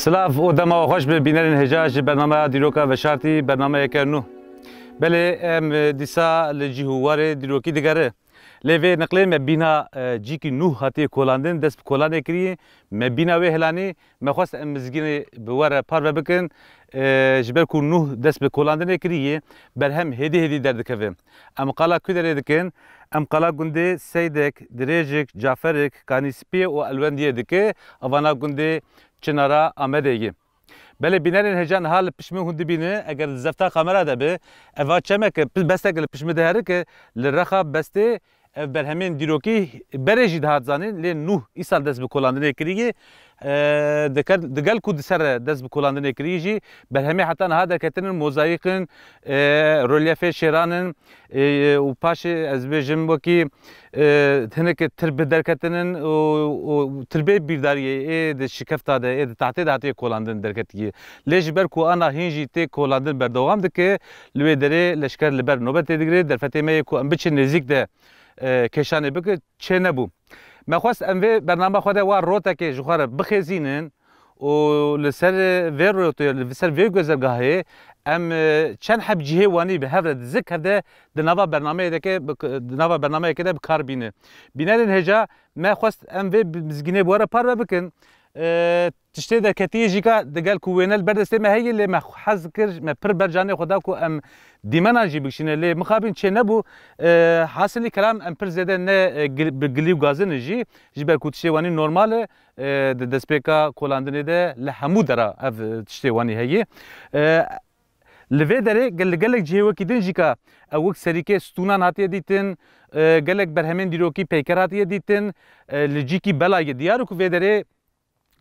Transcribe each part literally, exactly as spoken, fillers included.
Silav û dema we xweş be, bînerên hêja ji bernameya Dîroka Veşartî, bernameyeke nû. Belê, em, e, dîsa li cih û warê dîrokî digere. Lê vê niqlê me bîna, e, cîkî Nûh hatiye kolandin, dest bi kolanê kiriye. Me bîna wê hilanî, me xwest em mizgînê bi we re parve bikin. E, ji ber ku Nûh dest bi kolandinê kiriye, berhem hêdî hêdî derdikeve. Em qala ku derê dikin? Em qala gundê Seydek, Dirêjik, Caferik, Kanîspiyê û Elwendiyê dike, evana gundê Çinara Amedê ye. Belê bînerên hêja niha li pişt min hûn dibînin, eger li zefta kamera de bi, eva çemeke pil bestek li pişt min diherike, li rexa bestê ev berhemên dîrokî berê jî dihat zanîn, lê Nûh îsal dest bi kolandinê kiriye. E, diker-, digel ku di ser re dest bi kolandinê kirî jî, berhemê heta niha derketinin, mozayîk in, e, relyefê şêran in, e, û paşê ez bêjim wekî, e, hinek tirbi derketinin û, û tirbê bîrdariyê ê di şikefta de, ê di tahtê de hatiye kolandin derketiye. Lê ji ber ku ana hîn jî tê kolandin berdewam dike, li wê derê leşker li ber nobetê digire, derfetê me yê ku em biçin nêzîk de, e, kêşanê bike, çê nebû. Me xwest em vê bernama xwe de wa rotekê ji xwe re bixêzînin û li ser vê rotê, li ser vê gozergahê em, e, çend heb cihê wanî bi hev re dizik hev de di nava bernameyê de ke bi, di nava bernameyeke de bi kar bîne. Bînerên hêja me xwest em vê bi-, mizgînê bi we re parve bikin. E, Tiştê derketiyê jî ka digel ku wêne li ber destê me heye, lê me hez kir, me pir ber canê xwe da ku em dîmena jî bikişîne, lê mixabin çê nebû. E, hasilî kelam em pir zêde ne, e, gil-, bi gilî û gazin jî, ji ber ku tiştê wanî normal e, e, di destpêka kolandinê de li hemû dera ev, e, tiştê wanî heye. E, Li vê derê gel-, li gelek cihê wekî din jî ka ew wek serîkê stûnan hatiye dîtin, e, gelek berhemên dîrokî peyker hatiye dîtin, e, li cîkî bela ye. Diyar e ku vê derê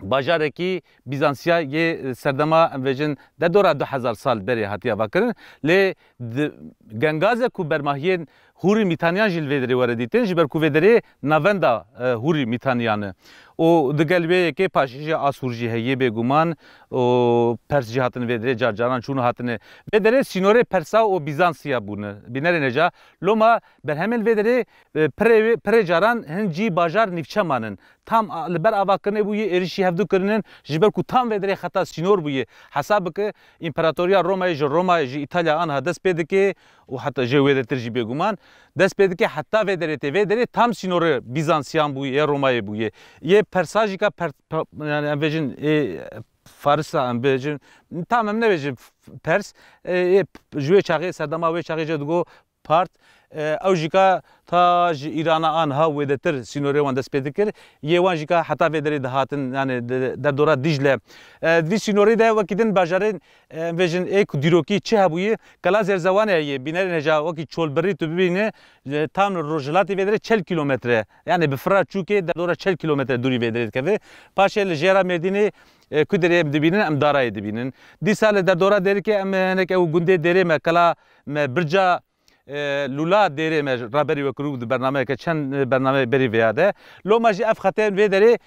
bajarekî Bîzansiya yê serdema, em vêjin, derdora du hezar sal berê hatiye avakirin. Lê di, gengaze ku bermahiyên Hûrî Mîtaniyan jî li vê derê were dîtin, ji ber ku vê derê navenda, e, Hûrî Mîtaniyan e. Û digel wê yekê paşê jî Asûr jî heye bêguman û Pers jî hatin vê derê car caran çûn û hatine. Vê derê sînorê Persa û Bîzansiya bûne. Bînerên hêja, loma berhemên vê derê, e, pirê, pirê caran hin cî bajar nîvçe manin. Tam a-, li ber avakirinê bûye, êrişî hevdu kirinin, ji ber ku tam vê derê xeta sînor bûye. Hesab bike, Împaratoriya Romayê ji Romayê, ji Îtalya anha dest pê dike û heta jê wêdetir jî bêguman dest pê dike, heta vê derê tê. Vê derê tam sînorê Bîzansiyan bûye, yê Romayê bûye. Yê Persa jî ka per-, pe-, yani em bêjin, ê, Farisa em bêjin, tam em nebêjin Pers, ê, ê, ji wê çaxê, serdema wê çaxê jê digo Part, e, ew jî ka ta ji Îrana anha wêdetir sînorê wan dest pê dikir. Yê wan jî ka heta vê derê dihatin, yani di derdora Dîcle. E, di vî sînorî de wekî din bajarên, e, em vêjin ê ku dîrokî çi hebûyî, Kela Zerzewanê heye, bînerên hêja wekî Çolbirî tu bibîne, e, tam li rojhilatê vê derê çel kîlometre, yani bi fira çûkê derdora çel kîlometre dûrî vê derê dikeve. Paşê li jêra Mêrdînê, e, ku derê em dibînin, em Darayê dibînin. Dîsa li derdora Dêrikê em, e, hinek ew gundê Dêrê me, Kela me, Birca e, Lûla Dêrê me raberî we kiribû di bernameyeke çend, e, bernameyê berî vêya de. Loma jî ev xetên vê derê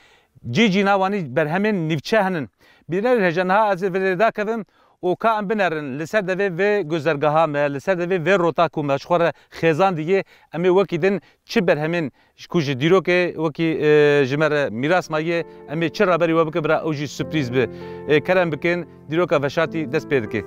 cî cîna wanî berhemên nîvçe henin. Bînerên hêja niha ez ê vê derê dakevim û ka em binerin li ser devê vê gozergaha me, li ser devê vê rota ku me ji xwe re xêzandiye, em ê wekî din çi berhemên Ji ku ji dîrokê wekî, e, ji me re mîras maye, em ê çi raberî we bike bira ew jî surprîz bi. E, kerem bikin, dîroka veşartî dest pê dike.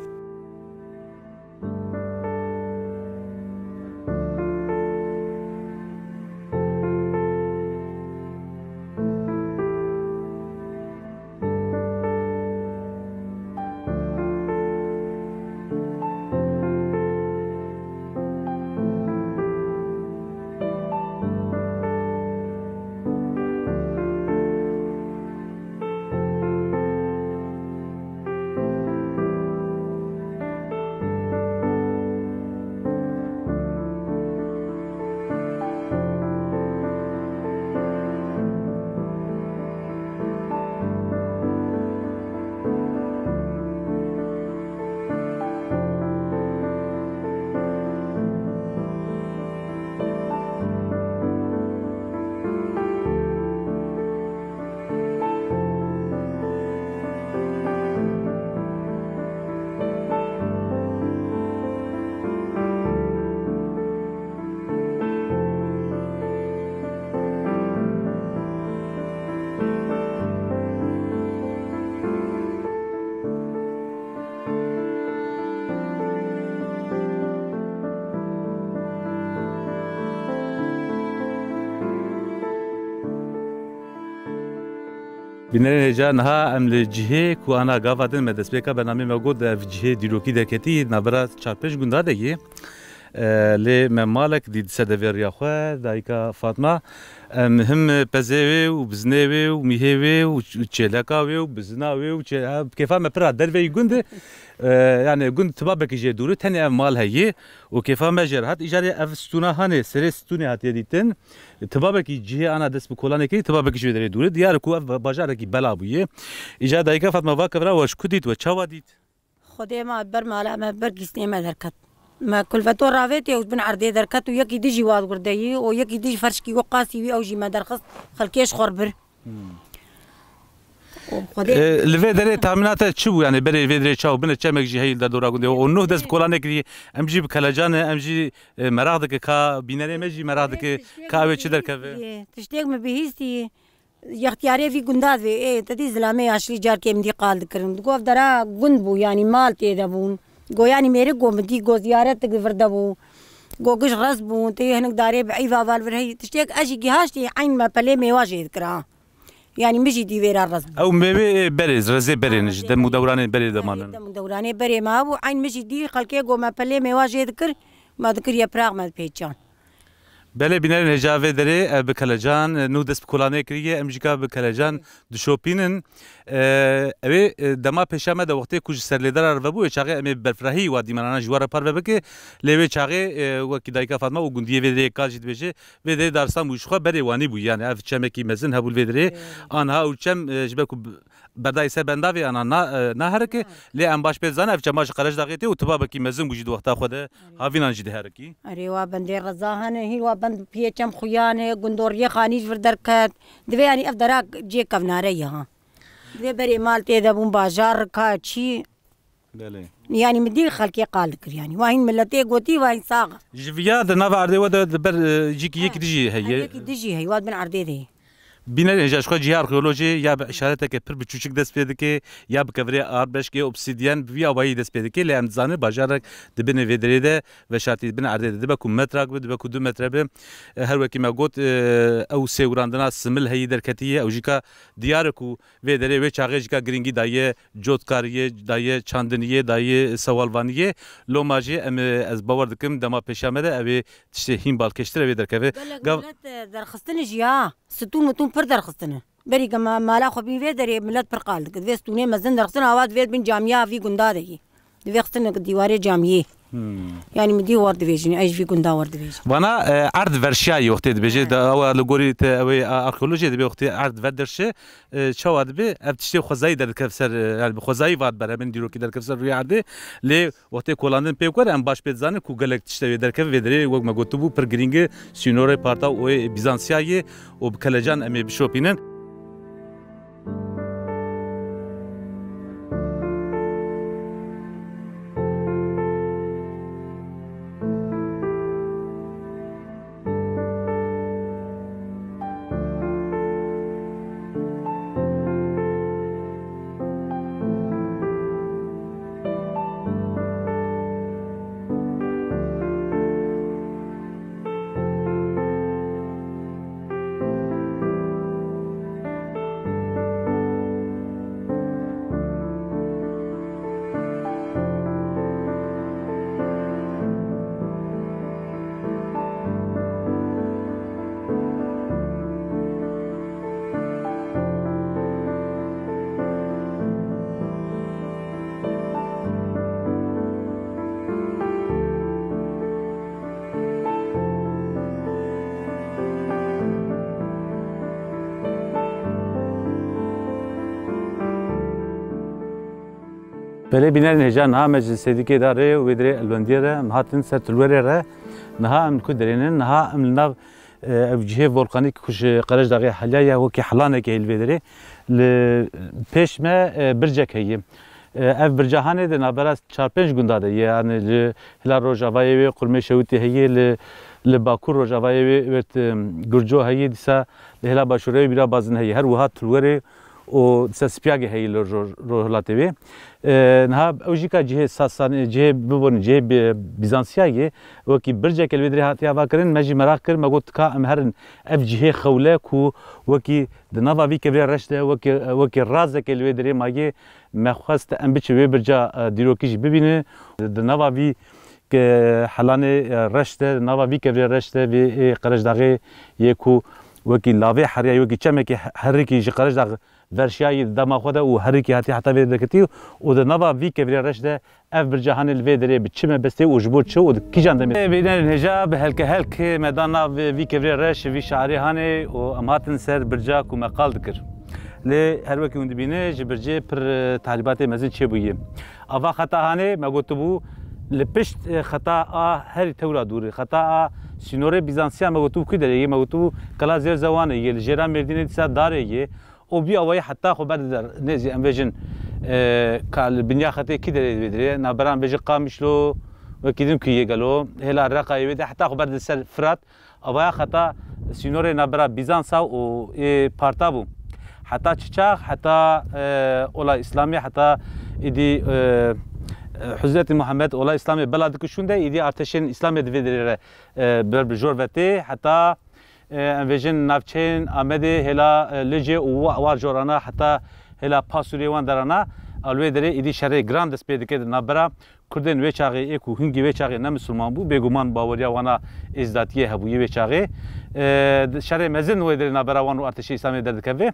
Bînerên hêja, niha em li cihê ku ana gava din me destpêka bernameyê me got, ev cihê dîrokî derketî navbera çar pênc gunda de yê. E, lê me malek dît di ser devê riya xwe, dayika Fatma. Em him pezê wê û bizinê wê û mîhê wê û ç-, û çêleka wê û bizina wê û çê-, ha, kêfa me pir a derveyî gund e. E, yani gund tibabekî jê dûr e, tenê ev mal heye û kêfa me jê re hat. Îcarê ev stûna hanê, serê stûnê hatiye dîtin. Tibabekî cihê ana dest bi kolanê kirî, tibabekî ji wê derê dûr e. Diyar e ku ev ba-, bajarekî bela bûye. Îca dayika Fatma, va kevra we ji ku dît, we çawa dît? Xwedê ma ber mala me, ber gîsnê me derket. Me kulveto ravêtê û ji bin erdê derket û yekî dijî wad gurdeyî û yekî dijî ferşkî wek qasî wî, ew jî me derxist, xelkê ji xwe r bir. Hmm. Û Xwedê E, li vê derê tahmîna te çi bû? Yani berê vê derê çaw bine çemek jî heyî li derdora gundê û nuh dest bi kolanê kiriye. Em jî bi kelecan e, em jî, e, meraq dike ka bînerê me jî meraq dike ka ew ê çi derkeve. Tiştêk min bihîstî, yextiyarê vî gunda divê, ê, te dî zilamê yaşlî carkê min dî qal dikirin. Digot ev dera gund bû, yanî mal tê de bûn. Go yanî mêrik go min dî, go ziyaretik vir de bû. Go giş rez bûn, tê hinek darê bi eyva val vir hey. Tiştêk ez jî gihaştî eyn me pelê mêwa jê dikira. Yanî min jî dî vêra rez bû. Ew mêvê, ê, berê, rezê berê ne, ji dem û dewranê berê de manin. Dem û dewranê berê ma bû, eyn min jî dî xelkê go me pelê mêwa jê dikir, me dikir ye piraq me pêçan. Belê bînerên hêja vê derê, e, bi kelecan, e, nû dest bi kolanê kiriye, em jî ka bi kelecan dişopînin. E, ew ê, e, dema pêşa me de wextê ku ji serlêdera re vebû, wê çaxê em ê bi berfirehî wa dîmenana ji we re parve bike. Lê wê çaxê, e, wekî dayika Fatma û gundiyê vê derê ka jî dibêje, vê derê daristan bû ji xwe berê wanî bû. Yani ev çemekî mezin hebû li vê derê. Ê. Anha ew çem, e, ji ber ku bi-, berdayî ser benda vê ana na, e, naherike. Ha. Lê em baş pê dizane ev çema ji Qerejdaxê tê û tibabekî mezin bû jî di wexta xwe de. Havînan jî diherikî. Erê, wa bendê reza hene, hîn wa bend piyê çem xuyan e, gundoriyê xanî ji vir derket. Divê, yanî ev dera cê kevnare ye ha. Divê berê mal tê de bûn, bajar, ka çî. Belê. Yanî min dî xelkê qal dikir, yanî. Wa hîn miletê gotî, wa hîn sax. Ji viya di nava erdê we de di ber, e, cîkî yekî dijî heye. Yekî dijî heye, wa di bin erdê de ye. Bînerên hêja, ji xwe cihê arxeolojê ya bi îşareteke pir biçûçik dest pê dike, ya bi kevirê arbeşkê, obsidyen, bi vî awayî dest pê dike, lê em dizanin bajarek di binê vê derê de veşartî, di bin erdê de dibe ku metrak bi, dibe ku du metre bi. E, her wekî me got, e, ew sêwirandina simil heyî derketî ye, ew jî ka diyar e ku vê derê wê çaxê jî ka girîngî daye cotkariyê, daye çandiniyê, daye sewalvaniyê. Loma jî em, e, ez bawer dikim dema pêşiya me de ew ê tiştê hîn balkêştir ew ê derkeve. Gelek Gav- milet, e, derxistine jî ya. Stûn mitûn pir derxistine. Berî ke ma-, mala xwe bîn vê derê, milet pir qal dike. Divê stûnê mezin derxistin, awa divê bin camiya vî gunda de yî. Divê xistin dîwarê camiyê. Hmm. Yanî min dî war dibêjin, ez ji vî gunda war dibêjin. Vana, e, erd verşiyayî wextê dibêje, Evet. da ewa li gorî te ew ê a-, arxeolojiyê dibê wextê erd ver derşe, e, çawa dibe? Ev tiştê xwezayî derdikev ser, e, yani bi xwezayî vat ber, hemin dîrokî derkev ser rûyê erdê. Lê wextê kolandin pê were em baş pê dizanin ku gelek tişt ew ê derkeve vê derê, wek me gotibû, pir girîng e, sînorê parta û ê Bîzansiya ye û bi kelecan em ê bişopînin. Belê bînerên hêja, niha me ji Sêdîkê de re û wê derê Elwendiyê re em hatin ser Tulwerê re. Niha em li ku derê ne? Niha em li nav, e, ev cihê volkanîk ku ji Qerejdaxê heliya ye, wekî helanekê heye li vê derê. Li pêş me, e, bircek heye. E, ev birca hanê di navbera çar pênc gunda de ye. Yani li hila rojavayê wê qurmê şewitê heye, li, li bakur rojavayê wê wert, e, Gurco heye, dîsa li hila başûrê wê bîra bazin heye. Her wiha Tulwerê û ser spiyagê heyî li ro-, rojhilatê wê. E, niha ew jî ka cihê Sasanê, cihê biborin, cihê Bi-, Bîzansiya ye, wekî birceke li wê derê hatiye avakirin, me jî meraq kir, me got ka em herin ev cihê xewle ku wekî di nava vî kevirê reş de, wekî, wekî razeke li wê derê maye, me xwest em biçin wê birca, e, dîrokî jî bibînin. Di, di nava vî ke helanê, e, reş de, nava vî kevirê reş de, vê ê Qerejdaxê yê ku wekî lavê heriya, wekî çemekê he-, herikî ji Qerejdax verşiyayî di dema xwe de û herikî hatî heta vê derketî û di nava vî kevirê reş de ev birca hanê li vê derê bi çi mebestê û ji bo çi û di kîjan demê? Ê, bînerên hêja bi helke helk me da nav vî kevirê reş, vî şarê hanê û em hatin ser birca ku me qal dikir. Lê her wekî hûn dibîne ji bircê pir, e, tahrîbatê mezin çêbûye. Ava xeta hanê me gotibû, li pişt, e, xeta a herî tewra dûr, xeta a sînorê Bîzansiya me gotibû ku derê ye, me gotibû Qela Zêrzewanê ye, li jêra Mêrdînê dîsa darê ye. Û bi awayî heta xwe berdide nêzî em vêjin, e, ka li binya xetê kî derê vê derê, navbera em vêjin Qamişlo, wekî din ku ye gelo, hêla Reqayê wê de heta xwe berdide ser Firat. Avaya xeta sînorê navbera Bîzansa û ê Parta bû. Heta çi çax, heta, e, ola Îslamê, heta îdî, e, e, Huzretî Muhammed ola Îslamê bela dikişûn de, îdî artêşên Îslamê di vê derê re, e, ber bi jor ve tê, heta, e, em vêjin navçeyên Amedê, hêla, e, Licê û wa-, war jorana, heta hêla Pasûrê wan derana, a li wê derê îdî şerê giran dest pê dike di navbera Kurdên wê çaxê ê ku hingî wê çaxê ne misilman bû, bêguman baweriya wana êzdatiyê hebûyê wê çaxê. E, şerê mezin wê derê navbera wan û artêşê Îslamê derdikeve.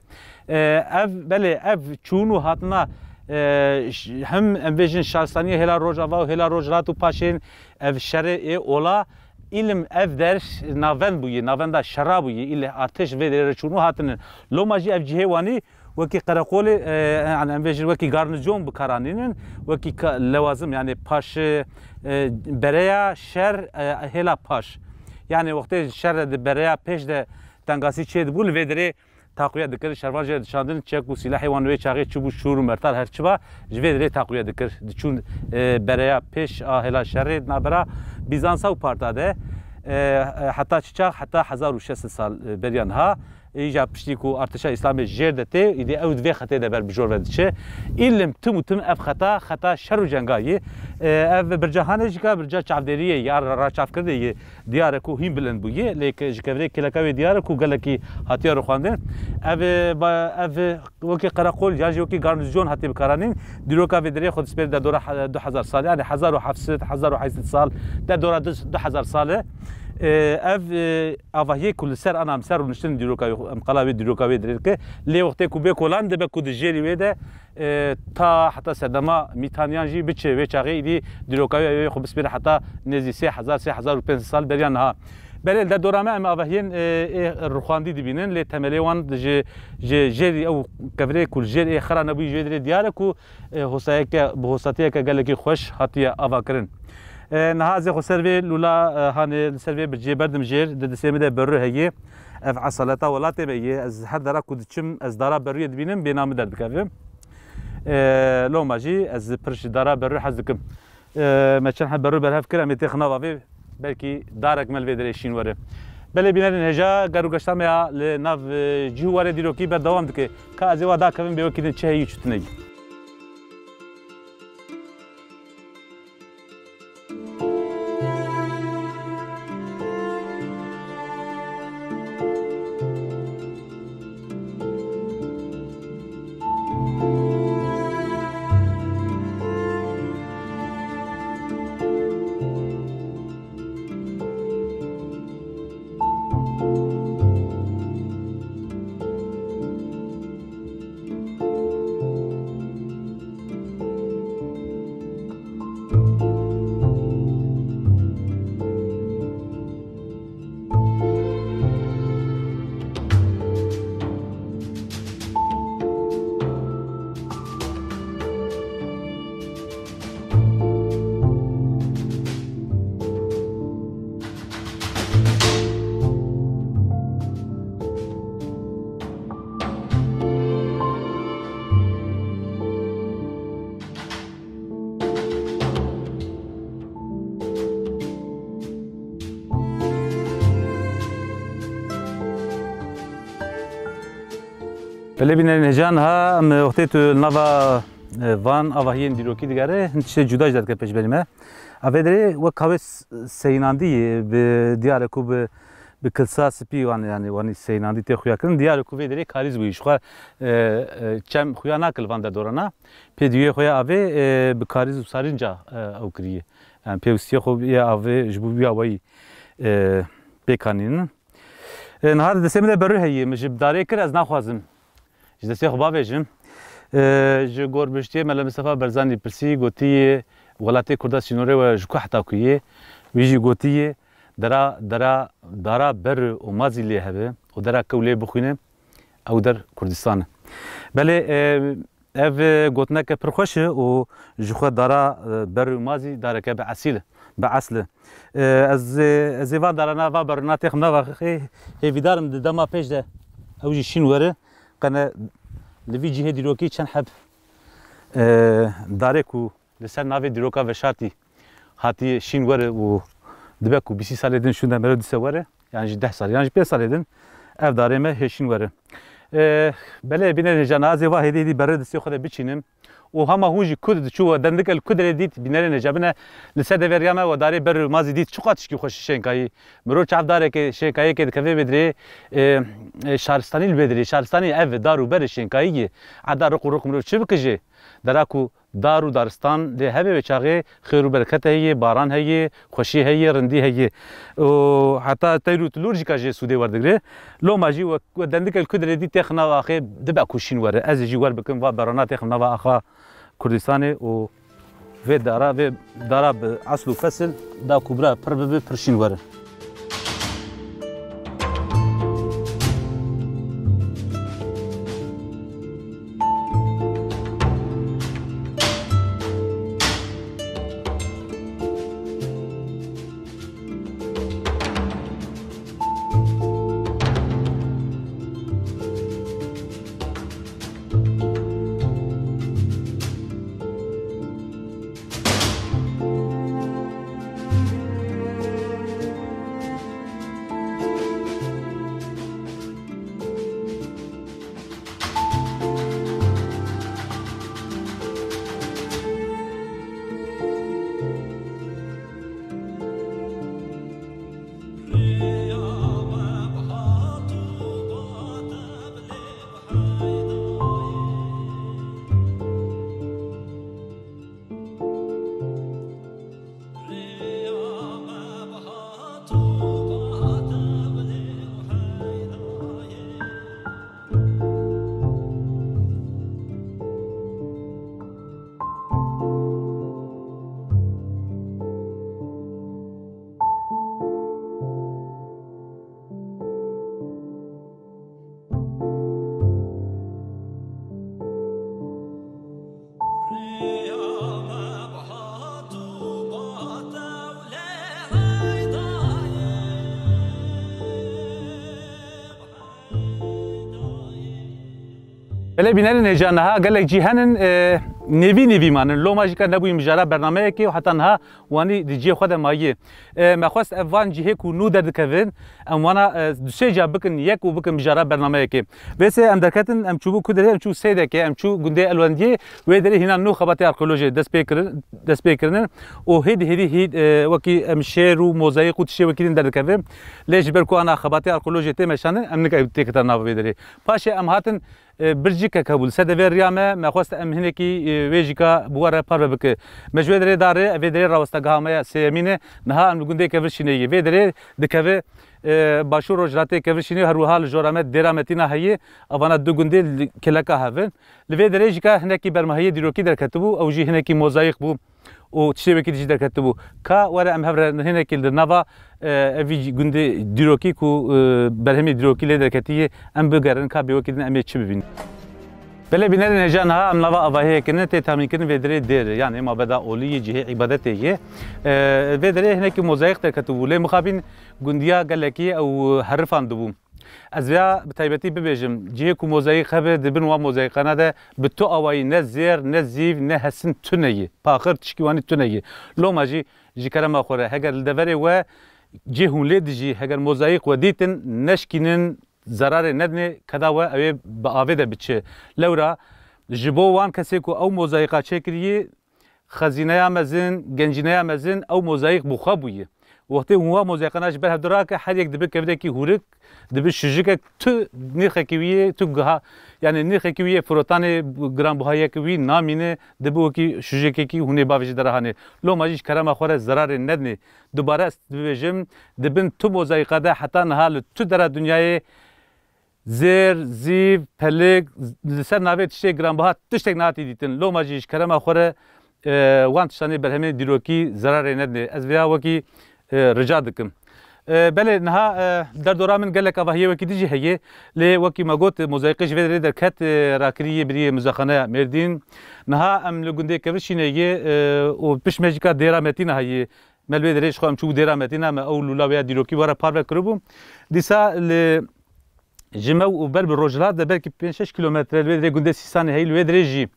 E, ev, belê, ev çûn û hatina, e, ş-, hem em vêjin şaristaniyê hêla Rojava û hêla Rojhilat û paşên ev şerê ê ola, îlim ev der navend bûye, navenda şera bûye, îlê artêş vê derê re çûn û hatinin. Loma jî ev cihê wanî wekî qereqolê, e, yani em vêjin wekî garnizon bi kar anînin, wekî ka-, lewazim, yani paş, e, bereya şer, e, hêla paş. Yani wextê şer de bereya pêş de tengasî çê dibû, li vê derê taqwiye dikir, şervan jê dişandin, çek û sîlehê wan wê çaxê çi bû, şûr û mertar her çi ba, ji vê derê taqwiye dikir. Diçûn, e, bereya pêş a hêla şerê nabera Bîzansa û Parta de, e, e, heta çi çax, heta hezar û şeş sed sal, e, beriya niha. Îja piştî ku artêşa Îslamê jêr de tê, îdî ew di vê xetê de ber bi jor ve diçe. Îlim tim û tim ev xeta, xeta şer û cenga yê. E, ev birca hanê jî ka birca çavdêriyê ya ra-, raçavkirinê yê diyar e ku hîn bilind bûye, lê ke ji kevirê kêleka wê diyar e ku gelekî hatiye rûxandin. Ev, e, ba-, ev, e, wekî qereqol ya jî wekî garnizon hatiye bikaranîn. Dîroka vê derê xwe dispêre de dora he-, du hezar sal, yani hezar û heft sed, hezar û heyt sed sal, de dora du, du hezar sal e. E, ev, e, avahiyê ku li ser ana em ser rûniştin dîroka wê, em qala wê dîroka wê derê dike. Lê wextê ku bê kolan dibe ku di jêrî wê de, e, ta heta serdema Mîtaniyan jî biçe wê çaxê îdî dîroka wê, wê xwe bispêre heta nêzî sê hezar, sê hezar û pênc sed sal beriya niha. Belê li derdora me em avahiyên, e, ê rûxandî dibînin, lê temelê wan ji, ji jêrî ew kevirê ku li jêr ê xira nebûyî ji wê derê diyar e ku, e, hosayeke, bi hosatiyeke gelekî xweş hatiye avakirin. E, niha ez ê xwe ser vê lûla, e, hanê li ser vê bircê berdim jêr, di destê min de berû heye. Ev esaleta welatê me ye. Ez her dara ku diçim, ez dara berûyê dibînim, bêhna min derdikeve. E, loma jî ez pir ji dara berû hez dikim. E, me çend heb berû berhev kir, em ê têxin nava vê, belkî darek me li vê derê şîn were. Belê bînerên hêja, ger û geşta me ya li nav, e, cih û warê dîrokî berdewam dike. Ka ez ê wa dakevim bê wekî din çi heyî û çi tune yî. Belê bînerên hêja, niha em wextê tu li nava, e, van avahiyên dîrokî digere, hin tiştê cuda jî derdike pêşberî me. A vê derê wek ka wê s-, seyînandî yê, bi diyar e ku bi, bi kilsa spî wan, yanî wanî seyînandî tê xuya kirin. Diyar e ku vê derê karîz bûyî. Ji xwe, e, e, çem xuya nake li van derdorana. Pê duyê xuya avê, e, bi karîz û sarînca, e, ew kiriye. Yani pêwistiyê xwe yê avê ji bo vî awayî, e, pêk anînin. E, niha di destê min de berû heye, min ji darê kir, ez naxwazim. Ji destê xwe bavêjim. E, ji gorbiştiyê Mele Mistefa Barzanî pirsî, gotiye, welatê Kurda sînorê we ji ku heta ku yê? Wî jî gotiye, dera, dera, dara ber û mazî lê hebe û dera kew lê bixwîne, ew der Kurdistan e. Belê, e, ev, e, gotineke pir xweş e û ji xwe dara, e, ber û mazî dareke bi esîl e, bi esl e. E, ez, e, ez ê van darana, va berûna têxim nava xê, hêvîdar im di dema pêş de ew jî şîn were. Qene li vî cihê dîrokî çend heb, e, darê ku li ser navê dîroka veşartî hatiye şîn were û dibe ku bîstî salê din şûnde mero dise were, yan jî deh sal, yan jî pênc salê din ev darê me hê şîn were. E, belê bînerên hêja, ez ê va hêdî hêdî berê destê xwe de biçînim. Û hema hûn jî ku diçû we dendike li ku derê dît, bînerên hêja bine, li ser devê riya me we darê ber û mazî dît, çiqas tişkî xweş şênkayî. Mirov çav darekê şênkayê ke dikeve vê dirê, e, e, şaristanî li vê dirê, şaristanî ev e, dar û berê şênkayî ye. Eda riq û riq mirov çi bike jê? Dera ku dar û daristan lê hebe, wê çaxê xêr û bereket heye, baran heye, xweşî heye, rindî heye. Û heta teyr û tilûr jî ka jê sûdê werdigre. Loma jî we, we dendike li ku derê dî têxin nava axê, dibe ku şîn were. Ez ê jî wer bikim, va berana têxin nava axa Kurdistanê û vê dara, vê dara bi esl û fesil da ku bira pir bibe, pir şîn were. Belê bînerên hêja, niha gelek cî henin, e, nêvî nêvî manin. Loma jî ka nebûyî mijara bernameyekê û heta niha wanî di cihê xwe de mayiye. E, me xwest ev van cihê ku nû derdikevin, em wana, e, du sê ca bikin yek û bikin mijara bernameyekê. Vê sê em derketin, em çûbû ku derê, em çû Seydekê, em çû gundê Elwendiyê, wê derê hîna nû xebatê arkeolojê dest pê kirin, dest pê kirinin û hêdî hêdî hî, e, wekî em şêr û mozayîk û tiştê wekî din derdikevin. Lê ji ber ku ana xebatê arkeolojê tê meşandin, em nika têkita nav vê derê. Paşê em hatin, e, bircîkek hebû li ser devê riya me, me xwest em hinekî, e, wê jîka bi we re parve bike. Me ji wê derê da rê, vê derê rawestegeha me ya sêyemîn e. Niha em li gundê Kevirşînê yê. Vê derê dikeve, e, başûr rojhilatê Kevirşînê, her wiha li jora me dêra Metîna heye. Evana du gundê li kêleka hev in. Li vê derê jîka hinekî bermahiyê dîrokî derketibû, ew jî hinekî mozayîk bû. û tiştê wekî dî jî derketibû. Ka were em hev re hinekî li nava, e, evî gundê dîrokî ku, e, berhemê dîrokî lê derketiye, em bigerin ka bê wekî din em ê çi bibînin. Belê bînerên hêja, niha em nava avahiyê kirin, tê tahmînkirin vê derê dêr e, yanê mabeda olî yê, cihê îbadetê yê. E, vê derê hinekî mozayîk derketibû, lê mixabîn gundiya gelekî ew herifandibû. Ez vêya bi taybetî bibêjim, cihê ku mozayîk hebe, di bin wan mozayîkana de bi tu awayî ne zêr, ne zîv, ne hesin tune ye. Paxir tişkî wanî tune ye. Loma jî ji kerema xwe re, heger li deverê we cihê hûn lê dijî, heger mozayîk we dîtin, neşkînin, zerarê nedinê keda we ew ê bi avê de biçe. Lewra ji bo wan kesê ku ew mozayîqa çêkiriyê, xezîneya mezin, gencîneya mezin, ew mozayîq bi xwe bûye. Wextê hûn wa mozayîqana ji ber hev dirake, her yek dibe kevirêkî hûrik, dibe şijikek, tu nirxekî wî yê, tu giha, yani nirxekî wî yê firotanê, giranbihayiyeke wî namîne, dibe wekî şijikekî hûn ê bavêjî dera hanê. Loma jî ji kerema xwe re zerarê nedinê. Dubare ez dibêjim, di bin tu mozayîqa de heta niha li tu dera dinyayê zêr, zîv, pelik, li ser navê tiştê giranbiha tiştek nehatî dîtin. Loma jî ji kerema xwe re, e, wan tiştanê berhemên dîrokî zerarê nedinê. Ez vêya wekî, e, rica dikim. E, belê niha, e, derdora min gelek avahiyê wekî din jî heye. Lê wekî me got, mozayîqê ji vê derê derket, e, rakirî yê birî yê muzexaneya Mêrdîn. Niha em li gundê Kevişînê yê, e, û pişt me jî ka dêra Metîna heye. Me li wê derê ji xwe em çûbû dêra Metîna, me ew lûla wê ya dîrokî were parve kiribû. Dîsa li ji me û ber bi rojhilat de belkî pênc şeş kîlometre li wê derê gundê Sîsanê heyî, li wê derê jî,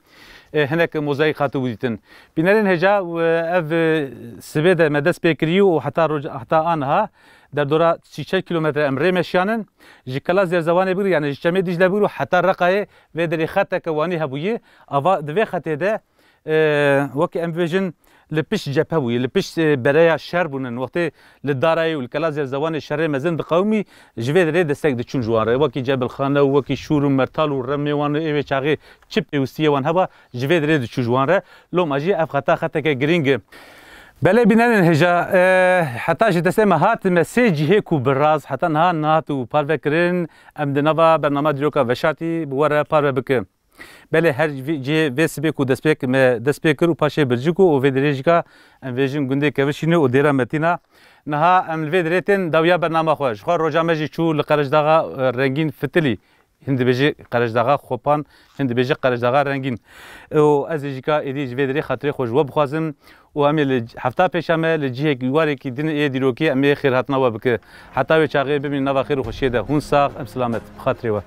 e, hinek mozayîk hatibû dîtin. Bînerên hêja, e, ev, e, sibê de me dest pê kirî û heta roj-, heta aniha derdora sî çar kîlometre em rê meşiyanin. Ji Kela Zerzewanê bigir, yani ji Çemê Dîcle bigir û heta Reqayê vê derê xeteke wanî hebûyî. Ava di vê xetê de, e, wekî em bibêjin, li pişt cephe bûye, li pişt, e, bereya şer bûnin. Wextê li Darayê û li Kela Zerzewanê şerê mezin diqewimî, ji vê derê destek diçûn ji wan re. Wekî Cebilxane û wekî Şûr û Mertal û Remê wan û ê wê çaxê çi pêwistiyê wan heba, ji vê derê diçû ji wan re. Loma jî ev xeta xeteke girîng e. Belê bînerên hêja, e, heta ji destê me hat, me sê cihê ku bi raz heta niha nehat û parve kirin, em di nava bernama dîroka veşartî bi we re parve bikin. Belê her vî-, cihê vê sibê ku destpêk me dest pê kir û paşê bircik û, û vê derê jî ka em vêjin gundê Kevişînê û dêra Metîna. Niha em li vê derê tên dawiya bernama xwe. Ji xwe roja me jî çû li Qerejdaxa, e, Rengîn Fitilî. Hin dibêje Qerejdaxa Xopan, hin dibêje Qerejdaxa Rengîn. Û ez ê jî ka êdî ji vê derê xatirê xwe ji we bixwazim û em ê li hefta pêşa me li cihek warêkî din ê dîrokî em ê xêrhatina we bike. Heta wê çaxê bimînin nava xêr û xweşiyê de. Hûn sax, em silamet. Bi xatirê we.